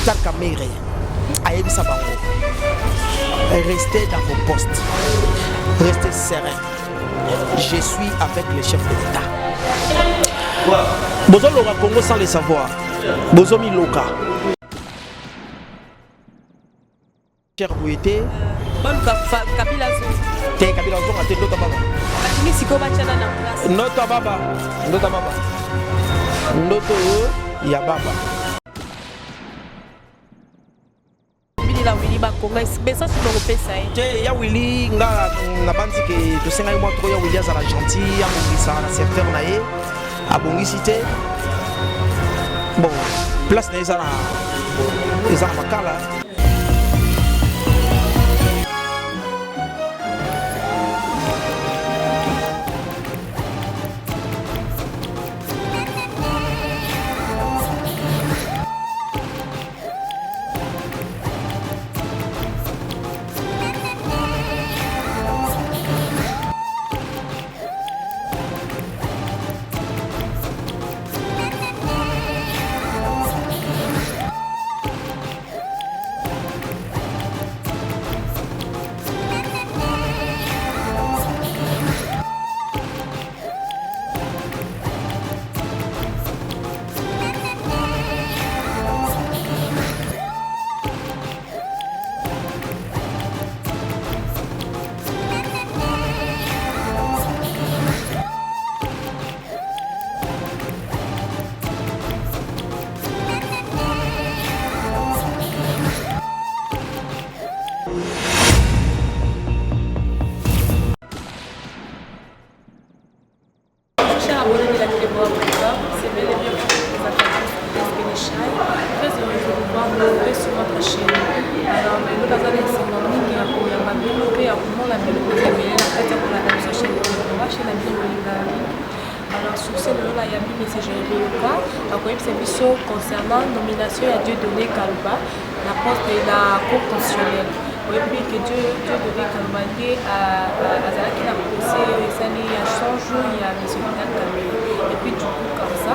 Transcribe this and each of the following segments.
Vital Kamerhe ayebisa bango restez dans vos postes, restez serein. Je suis avec le chef de l'État. Bozoloka Congo sans le savoir. Bozomiloka. Cher boye te. Baluka Kabila azonga. Te Kabila azonga te ndoto baba. Balingi sikoyo batiana na place. Ndoto baba. Ndoto baba. Ndoto ya baba. Bilila Willy Bakonga message tokopesa ye. Te ya Willy nga nabanzi ke tosengaki mwa trop ya Willy azala gentil abongisa na secteur na ye abongisi te bon place na ye eza na eza na makala. Cher abonné de la télé c'est bel et bien votre présentatrice Bénichai. Très heureux de vous voir nombreux sur notre chaîne. Alors, lelo naza na esengo mingi ya koyamba bino mpe ya komona bino koza ebele na kati ya kolanda biso chaîne Télé chaîne na bino bolingaka mingi. Alors, sur ce, lelo nayambi monsieur Jérémy Yoka akoyebisa biso concernant nomination ya Dieudonné Kaluba na poste na cour constitutionnelle. Oyebi ke Dieudonné Kaluba nde azalaki na procès oyo esali ya 100 jours ya monsieur Vital Kamerhe. Et puis du coup comme ça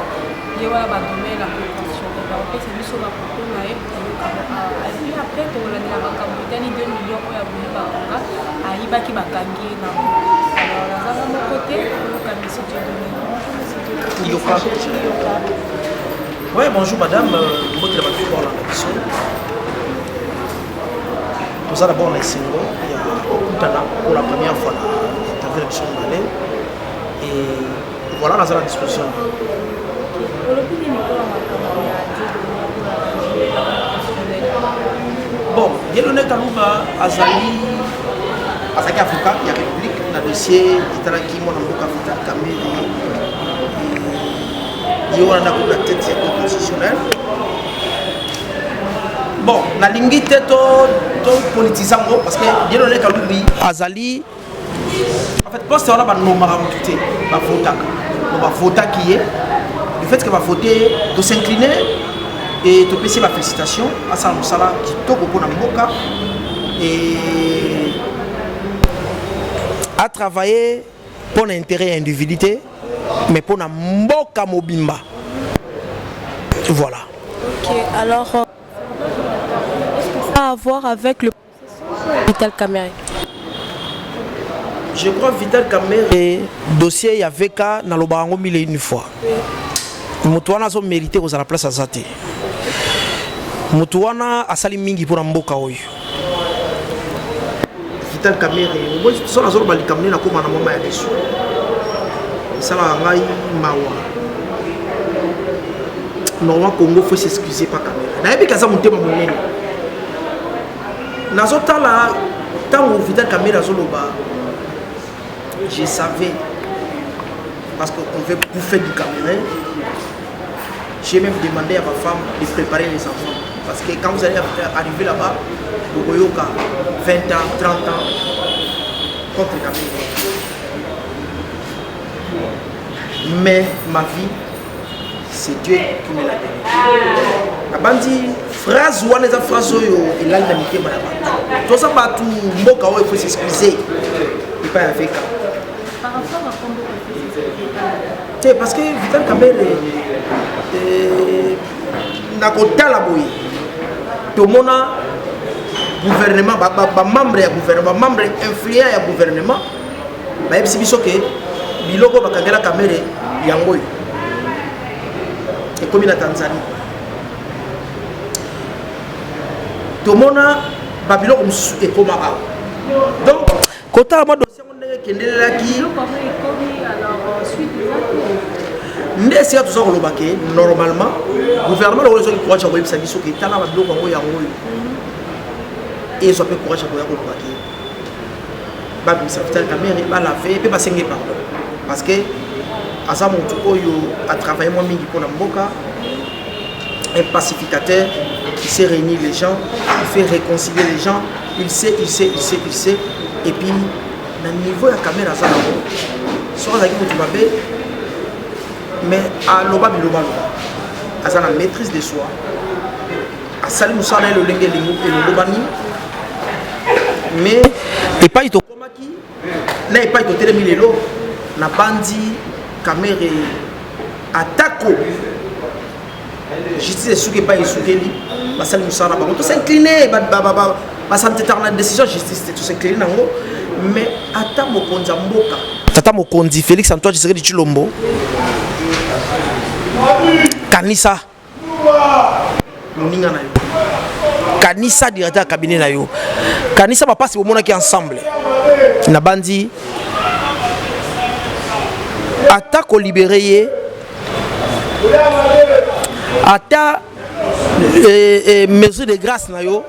ye wana ba nomme na cour constitutionnelle bakopesa biso ba propos na ye tokoyoka yango awa. Et puis après tokolandela makambo etali 2 millions oyo abomi bakonga ayibaki bakangi ye nango. Alors naza nga moko te oyoka monsieur Dieudonné. Bonjour monsieur Dieudonné. Yoka. Yoka. Ouais, bonjour madame, mbote na bato kolanda biso. Toza d'abord na esengo ya kokutana pour la première fois na interview na biso mibale. Et voilà, naza na disposition. Olobi nini mpona makambo ya Dieudonné mpona Bon, Dieudonné Kaluba azali azalaki avocat ya République na dossier etalaki mwana mboka Vital Kamerhe ye wana nde akomi na tete ya cour constitutionnelle. Bon, nalingi te to to politiser yango parce que Dieudonné Kalubi azali en fait poste wana banomaka motu te, bavotaka. Donc bavotaki ye, du fait que bavote ye, to s'incliner et topesi ye ba félicitations, asala mosala kitoko mpona mboka et a travailler mpona intérêt ya individu te, mais mpona mboka mobimba. Voilà. Ok, alors est-ce que ça a à voir avec le Vital Kamerhe? Je crois Vital Kamerhe dossier ya VK nalobaka yango mille et une fois. Moto wana azo mériter kozala place aza te. Moto wana asali mingi mpona mboka oyo. Vital Kamerhe, omoni so nazoloba likambo nini nakóma na mama ya biso. Esalaka ngai mawa. Normalement Congo faut s'excuser pas Kamerhe. Nayebi ke aza motema monene. Nazotala ntango Vital Kamerhe azoloba, je savais parce qu'on veut bouffer du Cameroun. J'ai même demandé à ma femme de préparer les enfants. Parce que quand vous allez arriver là-bas, Bokoyoka, 20 ans, 30 ans, contre Cameroun. Mais ma vie, c'est Dieu qui me l'a donné. Nabandi phrase wana eza phrase oyo elali na mitema ya bato. Toza bato mboka oyo faut s'excuser epai ya VK. Par rapport à Kombo Te parce que Vital Kamerhe na kotala boye. Tomona gouvernement, bamembre ya gouvernement, bamembre influent ya gouvernement bayebisi biso ke biloko bakangela Kamerhe yango oyo ekomi na Tanzanie. Tomona babiloko mosusu ekoma awa. Donc kotala mwa dossier yango ndenge ekendelelaki, nde esika toza koloba ke normalement gouvernement lokola ezwaki courage ya koyebisa biso ke tala babiloko yango, yango oyo, ezwa mpe courage ya koya koloba ke babimisa Vital Kamerhe, balave mpe basenge pardon, parce que aza motu oyo atravaille mwa mingi mpona mboka, un pacificateur qui sait réunir les gens, il fait réconcilier les gens, il sait, il sait, il sait, il sait. Et puis na niveau ya Kamerhe aza nango, soki azalaki motu mabe, mais aloba biloba loba, aza na maîtrise de soi, asali mosala na ye lolenge elongobani. Mais epai tokomaki na epai totelemi lelo, na bandi Kamerhe, atako justice esuki epai esukeli, basali mosala na bango, tos'incline, basantetaka na décision justice te, tos'incline nango. Mais ata mokonzi ya mboka, tata mokonzi Félix Antoine Tshisekedi Tshilombo, kanisa moninga na yo, kanisa directeur ya cabinet na yo, kanisa bapasi bomonaki ensemble. Na bandi ata kolibérer ye, ata mesure de grâce na yo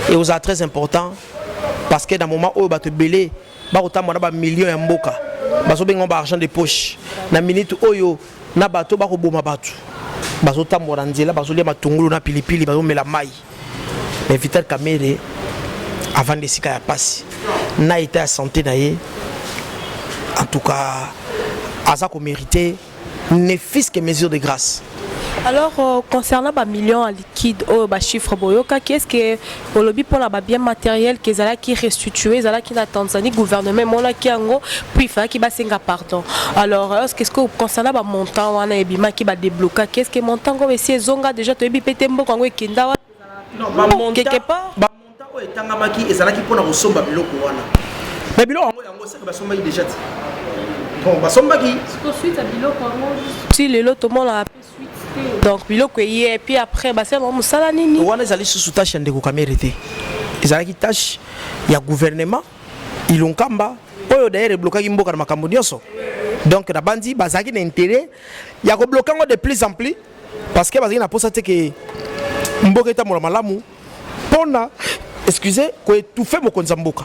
ekozala très important, parce que na moment oyo bato ebele bakotambola na bamillion ya mboka, bazobenga ba argent de poche, na minute oyo na bato bakoboma bato, bazotambola na nzela, bazolia matungulu na pilipili, bazomela mai, mais Vital Kamerhe avandi esika ya pasi na état ya santé na ye. En tout cas aza komérite ne fût-ce que mesure de grâce. Alors concernant bamillion en liquide oyo bachiffre boyokaki, est ce que olobi mpona babien matériel ke ezalaki restitué, ezalaki na Tanzanie, gouvernement emonaki yango, puis ifalaki basenga pardon? Alors est ce que concernant bamontant wana ebimaki, badeblokaki, est ce que montant ngo esi ezonga déjà? Toyebi mpe te mboka yango ekenda wa quelque part. Bamontant oyo etangamaki ezalaki mpona kosomba biloko wana, mais biloko yango, yango seke basombaki déjà ti. Bon, basombaki. Suite ya biloko yango ti lelo tomonaka mpe suite te. Donc biloko eye, puis après basala bango mosala nini? Wana ezali susu tâche ya ndeko Kamerhe te, ezalaki tâche ya gouvernement Ilunkamba oyo d'ailleurs eblokaki mboka na makambo nyonso. Donc na bandi bazalaki na intérêt ya kobloquer yango de plus en plus, parce que bazalaki na posa te ke mboka etambola malamu, mpona, excusez, koétouffer mokonzi ya mboka.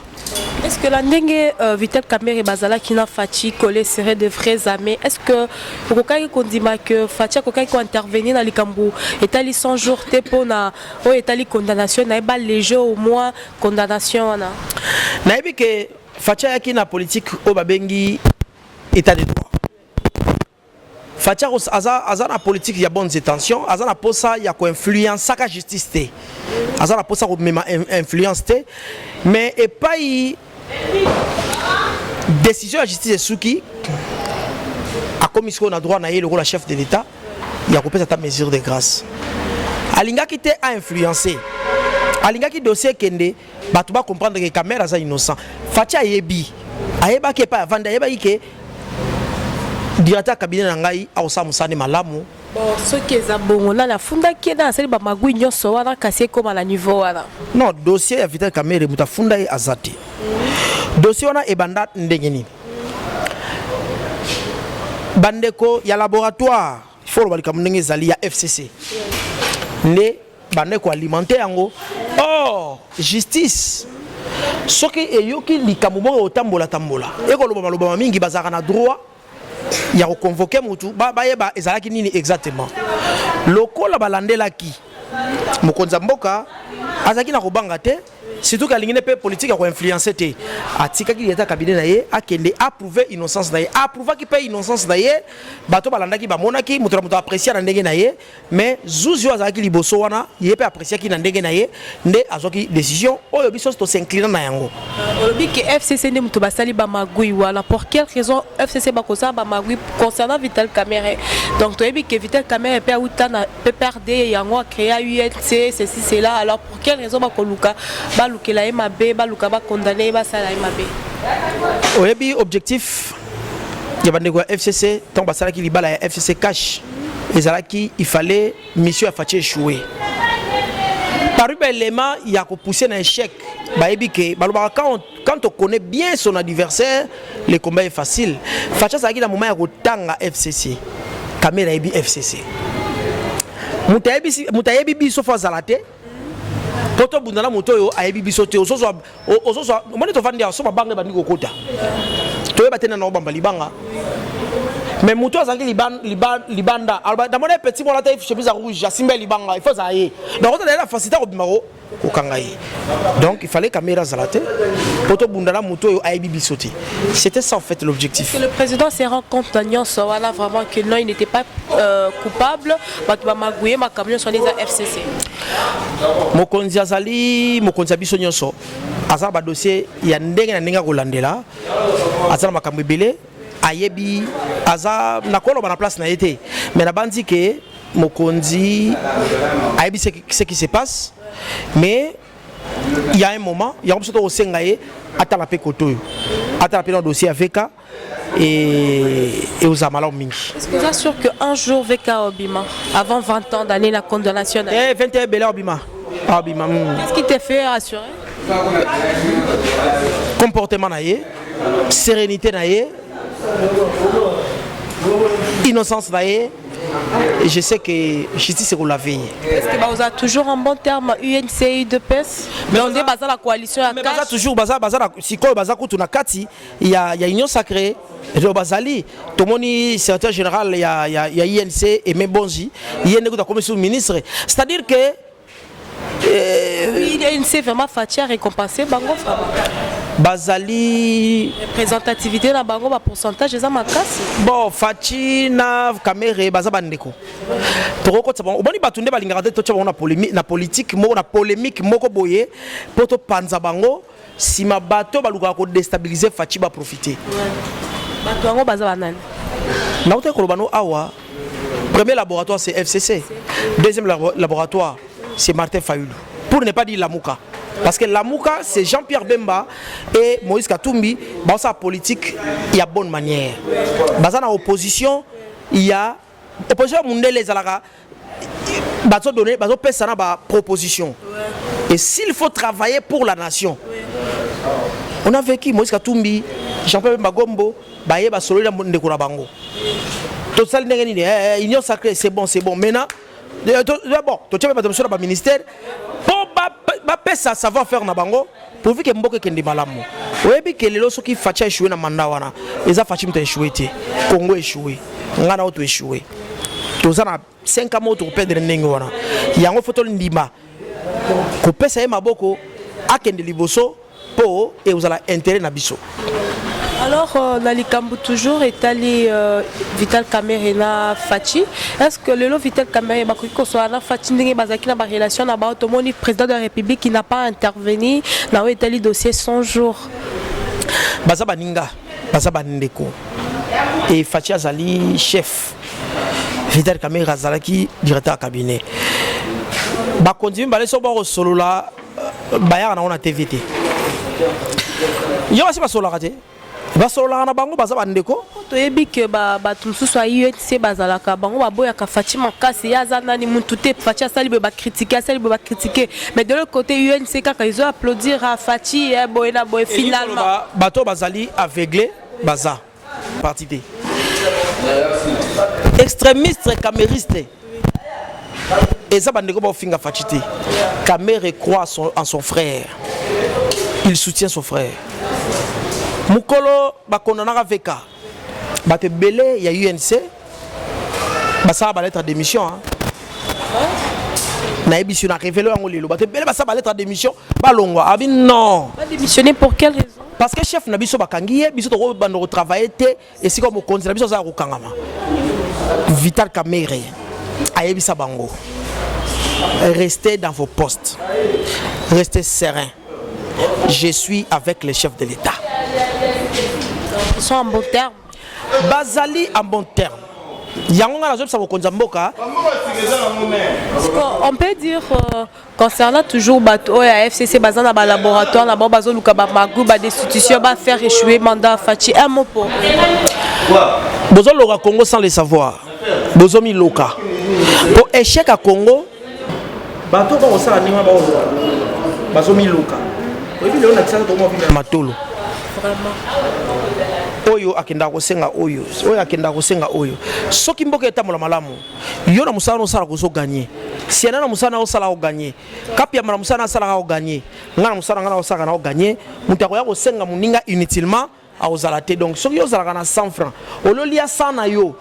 Est-ce que la ndenge Vital Kamerhe bazalaki na Fatshi collé serait de vrais amis, est-ce que okokaki kondima que Fatshi akokaki kointervenir na likambo etali 100 jours te, mpona oyo etali condamnation na ye, baléger au moins condamnation wana? Nayebi ke Fatshi ayaki na politique oyo babengi état de droit. Fatshi aza na politique ya bonnes intentions, aza na posa ya koinfluençaka justice te, aza na posa komema influence te. Mais epai décision ya justice esuki, akomi sikoyo na droit na ye lokola chef de l'État ya kopesa ata mesure de grâce. Alingaki te ainfluence, alingaki dossier ekende, bato bacomprendre ke Kamerhe aza innocent. Fatshi ayebi, ayebaki epai avandi, ayebaki ke directeur ya cabinet na ngai akosala mosala malamu. Bon, soki eza bongo, nani afundaki ye, nani asali bamagwi nyonso wana kasi ekóma na niveau wana? Non, dossier ya Vital Kamerhe, moto afunda ye aza te. Dossier wana ebanda ndenge nini? Bandeko ya laboratoire, il faut loba likambo ndenge ezali, ya FCC nde bandeko alimenter yango. Or justice soki eyoki likambo moko otambola tambola, ekoloba malobama mingi, bazalaka na droit ya koconvoquer mutu, bayeba ezalaki nini exactement. Lokola balandelaki mokonzi ya mboka, azalaki na kobanga te. Surtout qu'alingi ne mpe politique ya koinfluence te. Atikaki directeur cabinet na ye akende approuver innocence na ye. Approuvaki mpe innocence na ye, bato balandaki bamonaki, moto na moto apprécia na ndenge na ye. Mais zuzi oyo azalaki liboso wana, ye mpe appréciaki na ndenge na ye, nde azwaki décision oyo biso tosinclina na yango. Olobi ke FCC nde moto basali bamagui wana. Pour quelle raison FCC bakosala bamagui concernant Vital Kamerhe? Donc toyebi ke Vital Kamerhe mpe auta na PPRD, yango acréa UNC, ceci cela. Alors pour quelle raison bakoluka balukela ye mabe, baluka bakondane ye, basala ye mabe? Oyebi objectif ya bandeko ya FCC ntango basalaki libala ya FCC cash ezalaki, il fallait mission ya Fatshi échoué parmi baélément ya kopousser na échec. Bayebi ke balobaka quand on connaît bien son adversaire, le combat est facile. Fatshi azalaki na moment ya kotanga FCC. Kamerhe ayebi FCC, moto ayebi biso fo azala te mpo tobunda na moto oyo ayebi biso te. Ozozwa, omoni, tovandi awa, so mabanga ebandi kokota, toyeba te nana obamba libanga. Mais moto azalaki libanda, aloba: "Namoni petit mwana te, chemise ya rouge, asimba libanga, il faut azala ye." Donc ozala ye na facilité akobima kokanga ye. Donc il fallait Kamerhe azala te mpo tobunda na moto oyo ayebi biso te. C'était ça en fait l'objectif. Que le président se rend compte na nyonso wana vraiment que non, il n'était pas coupable, bato bamagouye makambo nyonso wana eza FCC? Mokonzi azali mokonzi ya biso nyonso. Aza na badossier ya ndenge na ndenge akolandela, aza na makambo ebele ayebi. Aza nakoloba na place na ye te, mais nabandi ke mokonzi ayebi ce qui se passe. Mais il y a un moment yango biso tokosenga ye atala mpe kote oyo, atala mpe na dossier ya VK et ozala malamu mingi. Est-ce que vous êtes sûr qu'un jour VK obima avant 20 ans d'année la condamnation? Eh, 21 ebele, obima, obima. Qu'est-ce qui t'a fait rassurer? Comportement na ye, sérénité na ye, innocence na ye. Et je sais que justice ekolave ye. Est-ce que baza toujours en bon terme, UNC, UDPS? Mais on dit baza la coalition ya Mais baza cash. Toujours baza na sikoyo, baza kutu na kati ya Union sacrée. Donc bazali, tomoni secrétaire général ya UNC Aimé Boji, ye nde kutu akomi sous ministre, c'est-à-dire que UNC vraiment, Fatshi a récompensé bango vraiment. Bazali Représentativité na bango, ba pourcentage eza makasi. Bon, Fatshi na Kamerhe baza bandeko, tokokotisa bango. Omoni, bato nde balingaka te totya bango na politique moko, na polémique moko boye, mpo topanza bango. Nsima bato balukaka kodéstabiliser Fatshi baprofite. Bato yango baza banani? Nauti koloba no awa, premier laboratoire c'est FCC, deuxième laboratoire c'est Martin Fayulu, pour ne pas dire Lamuka, parce que Lamuka, c'est Jean-Pierre Bemba et Moïse Katumbi. Baosala politique ya bonne manière, baza na opposition. Ya opposition ya mundele ezalaka bazodonner, bazopesa na baproposition. Et s'il faut travailler pour la nation, on a vécu Moïse Katumbi, Jean-Pierre Bemba Gombo, baye basololi na ndeko na bango, tosali ndenge nini? Union sacrée, c'est bon, c'est bon. Maintenant bon, totia mpe bato mosusu na baministère mpo bapesa savoir faire na bango, pourvu ke mboka ekende malamu. Oyebi ke lelo soki Fatshi a échoué na mandat wana, eza Fatshi moto a échoué te, Congo échoué, ngai na oyo to échoué. Toza na 5 ans moko tokoperdre ndenge wana. Yango fo tondima kopesa ye maboko akende liboso mpo ekozala intérêt na biso. Alors na likambo toujours etali Vital Kamerhe na Fatshi, est ce que lelo Vital Kamerhe bakoki kosola na Fatshi ndenge bazalaki na barelation na bango? Tomoni président de la République qui n'a pas intervenu na oyo etali dossier 100 jours. Baza baninga, baza bandeko. E Fatshi azali chef, Vital Kamerhe azalaki directeur ya cabinet. Bakonzi mibale so bakosolola, bayaka nango na TV te. Yo basi basololaka te, basololaka na bango, baza bandeko. Toyebi ke bato mosusu ya UNC bazalaka, bango baboyaka Fatshi makasi. Ye aza nani? Mutu te. Fatshi asali boye, bacritique, asali boye, bacritique. Mais de l'autre côté, UNC kaka ezo applaudir a Fatshi boye na boye finalement. Bato bazali aveugle, baza parti te, extrémiste kamerhiste eza bandeko baofinga Fatshi te. Kamerhe croit en son frère, il soutient son frère. Mokolo bakondanaka VK, bato ebele ya UNC basala balettre de démission, hein. Nayebisi yo, na révélé yango lelo, bato ebele basala balettre ya démission, balongwa abi non. Badémissionner pour quelle raison? Parce que chef na biso bakangi ye, biso tokobanda kotravailler te esika mokonzi na biso aza ya kokangama. Vital Kamerhe ayebisa bango: "Restez dans vos postes, restez serein, je suis avec le chef de l'État." Ils sont en bon terme. Bazali en bon terme. Yango ngai nazobisa mokonzi ya mboka. On peut dire concernant toujours bato oyo ya FCC, baza na balaboratoire na bango, bazoluka bamagu, badestitution, bafaire échouer mandat Fatshi, un mot pour? Bozoloka Congo sans le savoir, bozomiloka po échec ya Congo. Bato bakosala ndenge wana, bakoloka, bazomiluka. Oyebi, lelo nakisaka tokoma matolo. Oyo akendaka kosenga oyo, oyo akendaka kosenga oyo. Soki mboka etambola malamu, yo na mosala nosala kozogagner, siana na mosala na osala ogagner, Kapiamba na mosala nasalaka ogagner, ngai na mosala ngai na osalaka na ogagner, moto akoya kosenga moninga inutilement akozala te. Donc soki yo ozalaka na 100 francs, ololia 100 na yo,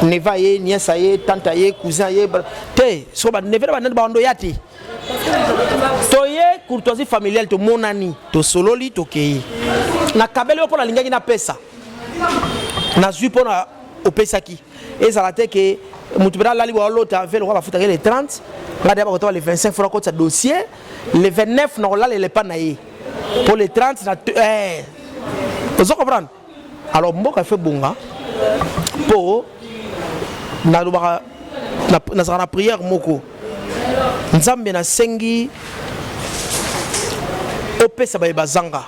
neveu ye, nièce ye, tante ye, cousin ye te. Soki baneveu na banani bawando ya te, toye courtoisie familiale, tomonani, tosololi, tokei, nakabeli yo mpo nalingaki napesa, nazwi mpo na opesaki. Ezala te ke motu mpena alali boalota ve lokwa bafutaki le 30, ngai deya bakotaka le 25, fona kotisa dossier le 29, na kolalela epa na ye mpo le 30 na ozo comprendre. Alors mboka efe bonga mpo nalobaka, nazalaka na prière moko: Nzambe, nasengi opesa baye bazanga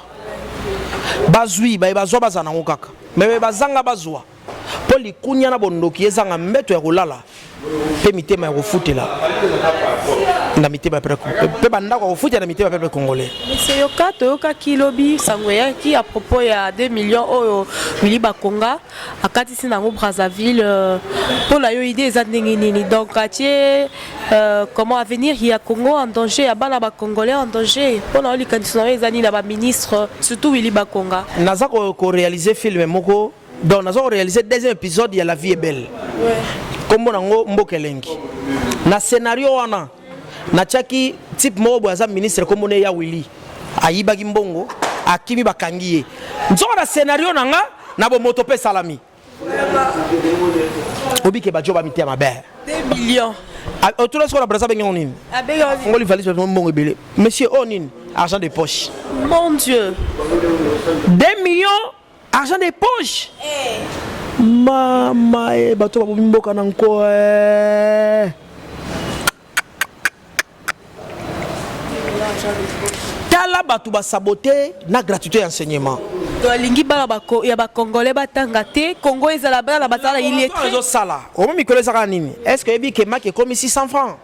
bazwi, baye bazwa bazala nango kaka, me baye bazanga bazwa, mpo likunya na bondoki ezanga mbeto ya kolala mpe mitema ya kofutela na mitema ya mpe bandako ya kofutela na mitema ya peuple congolais. Monsieur Yoka, toyokaki lobi sango eyaki à propos ya 2 millions oyo Willy Bakonga akatisi nango Brazzaville. Mpo na yo, idée eza ndenge nini? Donc atie comment avenir ya Congo en danger, ya bana bacongolais en danger. Mpo na yo, likanisi na yo eza nini na baministre, surtout Willy Bakonga? Naza koréaliser film moko, donc naza koréaliser deuxième épisode ya La vie est belle, nkombo nango Mboka Elengi. Na scénario wana natiaki type moko boye aza ministre, nkombo ne ya Willy, ayibaki mbongo, akimi, bakangi ye. Nzoka na scénario na nga na bomoto mpe esalami obike bajo bamitema mabe. 2 millions. Otuna sikoyo na Braza, bengengo nini? Afungoli valise, mbongo ebele. Monsieur, oyo nini? Argent de poche. Mon Dieu! 2 millions, argent de poche, mama e! Bato babomi mboka na nko eh. Tala bato basabote na gratuité ya enseignement. To alingi bana ya bacongolais batanga te, Congo ezala bana bazala illettré. Ezosala omo mikolo ezaka nini? Est ce que oyebi ke maki ekomi 600 francs?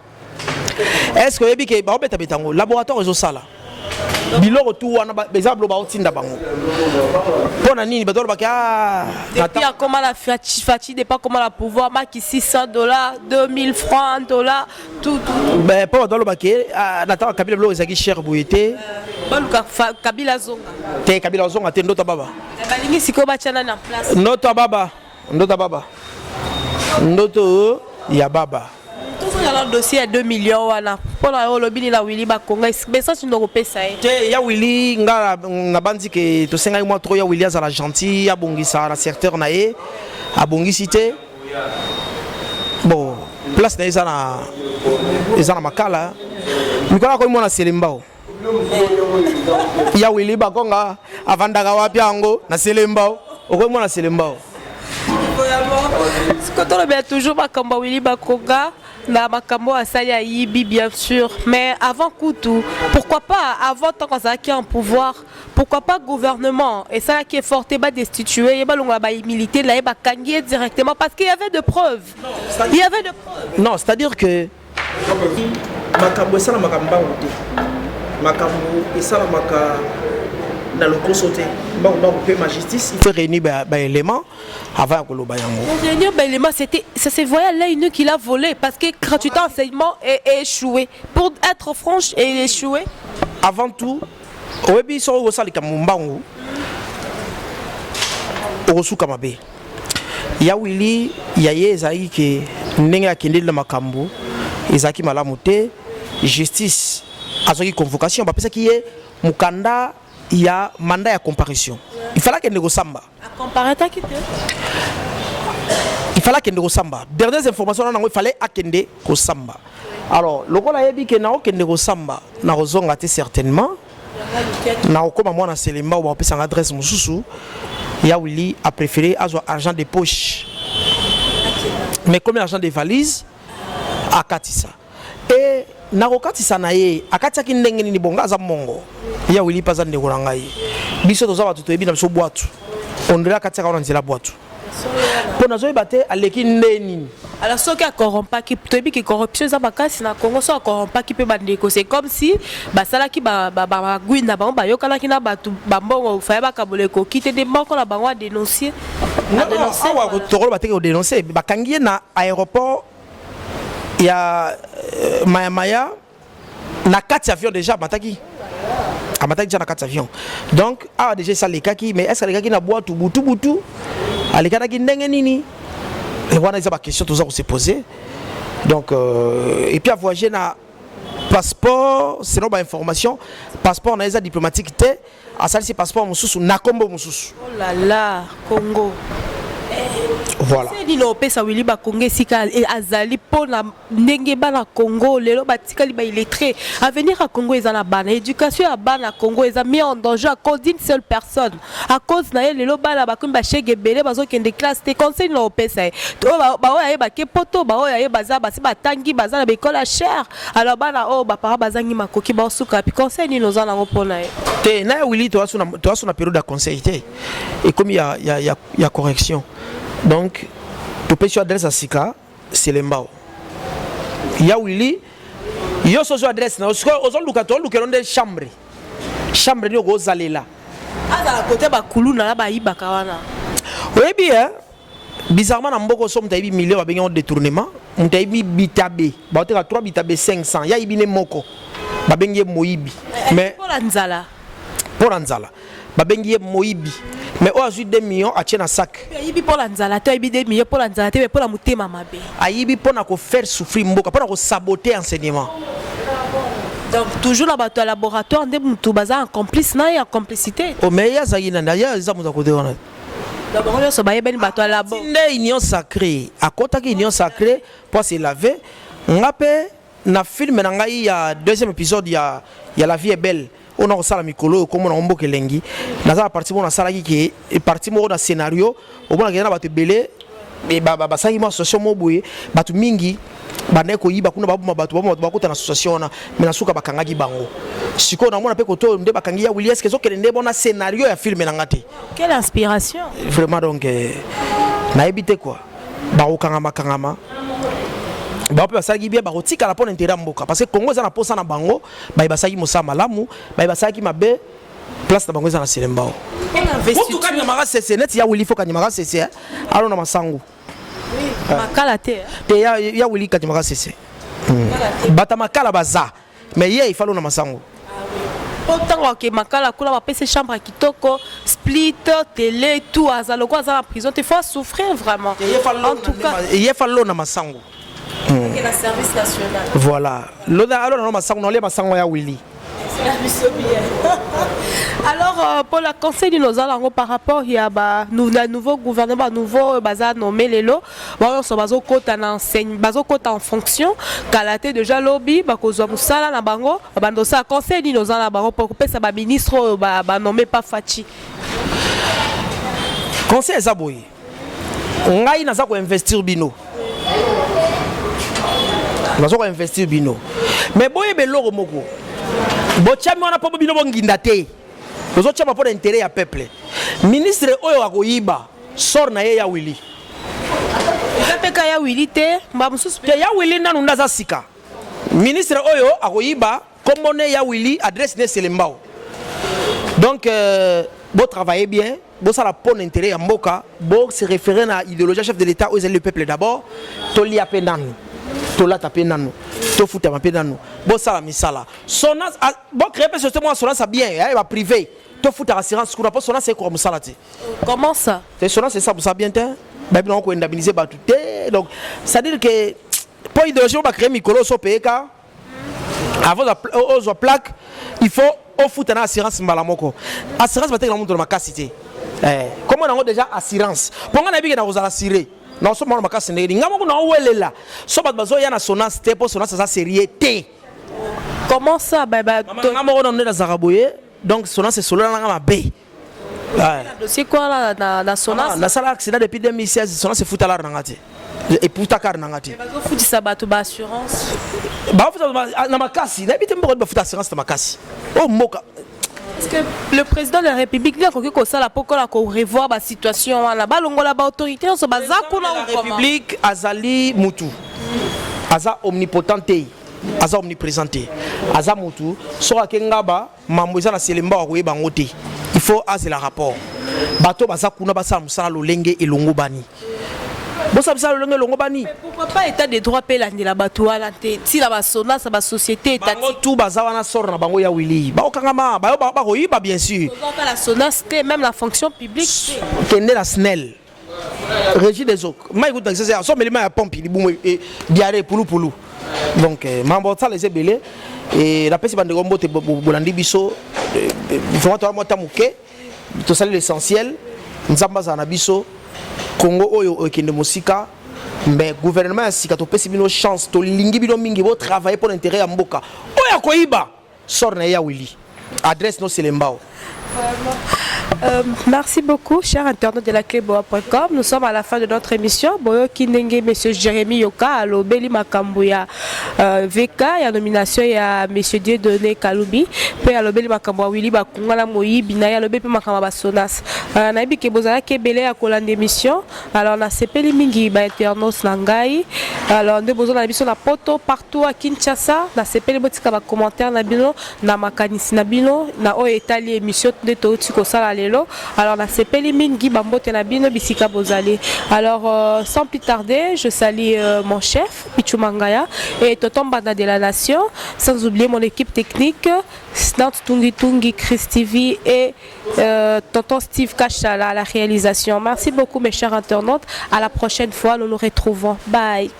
Est ce que oyebi ke baobetabeta yango? Laboratoire ezosala biloko tu wana, eza biloko baotinda bango. Mpo na nini bato balobaki? Depuis akoma na Fatshi, depuis akoma na pouvoir, maki 600 $, 2000 francs, 1 dollar, tout, tout. Mpo bato balobaki na ntango Kabila biloko ezalaki cher boye te. Baluka Kabila azonga. Te, Kabila azonga te, ndoto baba. Balingi sikoyo batya nani en place? Ndoto ya baba, ndoto ya baba, ndoto ya baba. Tozongala dossier ya 2 millions wana. Mpona yo, olobi nini na Willy Bakonga? Message nini okopesa ye? Te, ya Willy, nga nabandi ke tosengaki mwa trop. Ya Willy azala gentil, abongisa na secteur na ye, abongisi te. Bon, place na ye eza na Makala. Mikolo akomi mwana Selembao. Ya Willy Bakonga avandaka wapi yango? Na Selembao. Okomi mwana Selembao. Siko tolobela toujours makambo ya Willy Bakonga na makambo asali, ayibi bien sûr, mais avant kutu, pourquoi pas avant, ntango azalaki en pouvoir, pourquoi pas gouvernement esalaki effort te badestitue ye, balongola bahumilité na ye, bakangi ye directement? Parce qu'il y avait de preuves, il y avait de preuves. Non, c'est à dire que makambo esalamaka mbangu te, makambo esalamaka na lokoso te, mbangu mbangu mpe ma justice, il faut réunir baélément avant ya koloba yango. Réunir baélément, c'était ça se voyait à l'œil nu qu'il a volé, parce que gratuité enseignement est échoué, pour être franche, est échoué. Avant tout, oyebi, soki okosala likambo mbangu, okosuka mabe. Ya Willy, ya ye ezalaki ke ndenge akendeli na makambo. Ezalaki malamu te. Justice azwaki convocation, bapesaki ye mokanda ya mandat ya comparution. Il fallait akende kosamba. Acomparataki te. Il fallait akende kosamba. Dernières informations wana nango, il fallait akende kosamba. Alors lokola ayebi ke naokende kosamba, nakozonga te, certainement nakokóma mwana Selembao, bakopesanga adresse mosusu. Ya Willy a préféré azwa argent de poche, mais comme argent de valise, akatisa. E nakokatisa na ye, akatisaki ndenge nini? Bonga aza mongo ya Willy mpe aza ndeko na ngai. Biso toza bato toyebi na biso bwatu. Ondre akatisaka wana nzela bwatu, mpo nazoyeba te aleki nde nini. Alors soki akorompaki, toyebi ke corruption eza makasi na Congo. So akorompaki mpe bandeko, c'est comme si basalaki bagwi na bango, bayokanaki na bato, bambongo faya bakabola ekoki te, nde moko na bango adénoncie. Awa tokoloba teke kodénonce. Bakangi ye na aéroport ya Mayamaya, na kati avion déjà amataki, amataki déjà na kati avion. Donc awa déjà esi alekaki. Mais est ce alekaki na bwatu butu butu, alekanaki ndenge nini? Wana eza baquestion toza kose poser. Donc et puis avoyage na passeport, selon bainformation, passeport na ye eza diplomatique te. Asalisi passeport mosusu na nkombo mosusu. Oh là là, Congo! Voilà. Nini opesa Willy Bakonga esika azali, mpona ndenge bana Congo lelo batikali baillettré? Avenir ya Congo eza na bana. Éducation ya bana Congo eza mis en danger à cause d'une seule personne, à cause na ye. Lelo bana bakomi bashege, ebele bazokende classe te. Conseil na opesa ye, baoyo ayebake poto, baoyo aye baza basi batangi, baza na baekole ya cher, alors bana oyo baparent bazangi makoki baosuka pi? Conseil nini oza nango mpona ye? Te, na ya Willy, toza so na période ya conseil te, ekomi ya correction. Donc topesi yo adresse ya sika, Selembao. Ya Willy, yo so ozwa adresse na yo, sikoyo ozoluka, tolukelo nde chambre. Chambre nini okozalela? Azala kote bakuluna na bayibaka wana. Oyebi e, bizarrement na mboka so moto ayebi million, babengi yango détournement. Moto ayebi bitabe, baoteka 3 bitabe 500, ya ayibi ne moko, babengi ye moyibi. Mais mpo nzala. Mpo na nzala, babengi ye moyibi. Mais oyo azwi 2 millions, atie na sac. Ayibi mpo na nzala te, ayibi 2 millions mpo na nzala te, mais mpo na motema mabe. Ayibi mpo na kofaire souffrir mboka, mpo na kosaboter enseignement. Donc toujours na bato ya laboratoire nde motu baza en complice na ye, en complicité. Oh, mais ye azalaki nani? Ye eza moto akote wana. Donc bango nyonso bayebani, bato ya labo. Nde union sacrée, akɔtaki union sacrée mpo ase lave. Nga mpe na film na ngai ya deuxième épisode ya La vie est belle, oyo nakosala mikolo oyo, kombo nango Mboka Elengi, naza na parti moko nasalaki ke parti moko na scénario, omonaka eza na bato ebele basalaki mwa association moko boye. Bato mingi bandaki koyiba kuna, baboma bato, baboma bato, bakota na association wana, mais na suka bakangaki bango. Sikoyo namona mpe koto oyo nde bakangi ya Willy. Eske ezokende nde bona scénario ya film na nga te? Quelle inspiration! Vraiment, donc nayebi te quoi. Bakokangama kangama bango mpe basalaki bien, bakotikala mpo na intérêt ya mboka, parce que Congo eza na posa na bango. Baye basalaki mosala malamu, baye basalaki mabe, place na bango eza na Selembao. Investiture. Kanyamaka sese neti ya Willy, fo kanyamaka sese alo na masangu. Makala te. Te, ya Willy kanyamaka sese. Bato makala baza, mais ye ifalo na masango. Po ntango ake makala kuna, bapesi chambre ya kitoko, split, télé, tout. Aza lokola aza na prison te, faut souffrir vraiment, en tout cas. Ye fa lona masango. Na service national. Voilà, lona, alona no masango, naolia masango ya Willy. Alors pour la conseil nini ozala yango par rapport ya ba na nouveau gouvernement, ba nouveau oyo baza nommé lelo, bango nyonso bazokota na enseigne, bazokota en fonction kala te, déjà lobi bakozwa mosala na bango, babanda osala, conseil nini oza na bango mpo kopesa baministre oyo banommé pa Fatshi? Conseil eza boye: ngai naza koinvestir bino, naza koinvestir bino, mais boyeba eloko moko: botiami wana mpo bino bonginda te, bozotiama mpo na intérêt ya peuple. Ministre oyo akoyiba, sort na ye ya Willy. Eza mpe ka ya Willy te, mba mosusu. Te, ya Willy nanu nde aza sika. Ministre oyo akoyiba, kombo ne ya Willy, adresse ne Selembao. Donc botravailler bien, bosala mpo na intérêt ya mboka, bo se référer na idéologie ya chef de l'État oyo ezali le peuple d'abord. Tolia mpe nanu, tolata mpe nanu, tofutama mpe nanu, bosala misala. Sonas, bocréer mpe société moko, Sonas bien ya baprivé, tofutaka assurance kuna, mpo Sonas ekoka mosala te. Comment ça? Te, Sonas esa mosala bien te, bayebi nango koindemniser bato te. Donc c'est à dire que Mpo idéologie oyo bacrée mikolo oso opeyeka avant ozwa plaque, il faut ofuta na assurance mbala moko. Assurance batekela moto na makasi te. Kombo nango déjà assurance, mpo ngai nayebi ke na kozala assuré, naosomba wana makasi ndenge ngai moko naowelela. So bato bazoya na Sonas te, mpo Sonas aza sérieux te. Comment ça? Nga moko nano nde nazalaka boye. Donc Sonas esolola nanga mabe. Dossier quoi na Sonas? Nasala accident depuis 2016, Sonas efuta lar nanga te, eputa kar nanga te. Bazofutisa bato baassurance. Bafuta na makasi, nayebi te mboka bafuta assurance na makasi oyo mboka. Parce que le président de la République nde akoki kosala mpo kola korevoir basituation wana, balongola baautorité nyonso baza kuna. La République azali mutu, aza omnipotent te, aza omniprésent te, aza mutu. Soki ake ngaba, mambo eza na selemba, akoyeba yango te. Il faut azela rapport. Bato baza kuna basala mosala lolenge elongo bani, bosala misala lolenge elongo bani. Pourquoi pas état de droit mpe elandela bato wana te, ntina baSonas, basociété? Bango tu baza wana, sort na bango ya wili, bakokangama, bayo bakoyiba, bien sûr. La Sonas te, même la fonction publique. Kende na SNEL, Régie des eaux, mai kuta kisasa, asomeli mai ya pompe, libumu diarrhée, pulupulu. Donc mambo osala eza ebele. Napesi bandeko mbote, bolandi biso vraiment. Toza mwa ta moke, tosali l'essentiel. Nzambe azala na biso. Congo oyo ekende mosika, mais gouvernement ya sika, topesi bino chance, tolingi bino mingi, botravaille mpo na intérêt ya mboka. Oyo akoyiba, sort na ye ya wili, adresse no Selembao. Merci beaucoup, chers internautes de la cléboa.com. Nous sommes à la fin de notre émission. Boyoki ndenge Monsieur Jérémy Yoka, alobeli makambo ya VK, ya nomination ya Monsieur Dieudonné Kalubi, pe alobeli makambo ya Willy Bakunga na moyibi na ye, alobeli pe makambo ya baSonas. Nayebi ke bozalaki ebele ya kolanda émission. Alors nasepeli mingi ba internautes na ngai. Alors nde bozolanda biso na poto, partout à Kinshasa, nasepeli. Botika ba commentaire na bino na makanisi na bino na oyo etali émission nde touti kosala lelo. Alors nasepeli mingi, bambote na bino bisika bozali. Alors sans plus tarder, je salue mon chef Pichu Mangaya et Tonton Banda de la Nation, sans oublier mon équipe technique, Snant Tungi Tungi, Chris TV et Tonton Steve Kachala à la réalisation. Merci beaucoup, mes chers internautes. À la prochaine fois, nous nous retrouvons. Bye.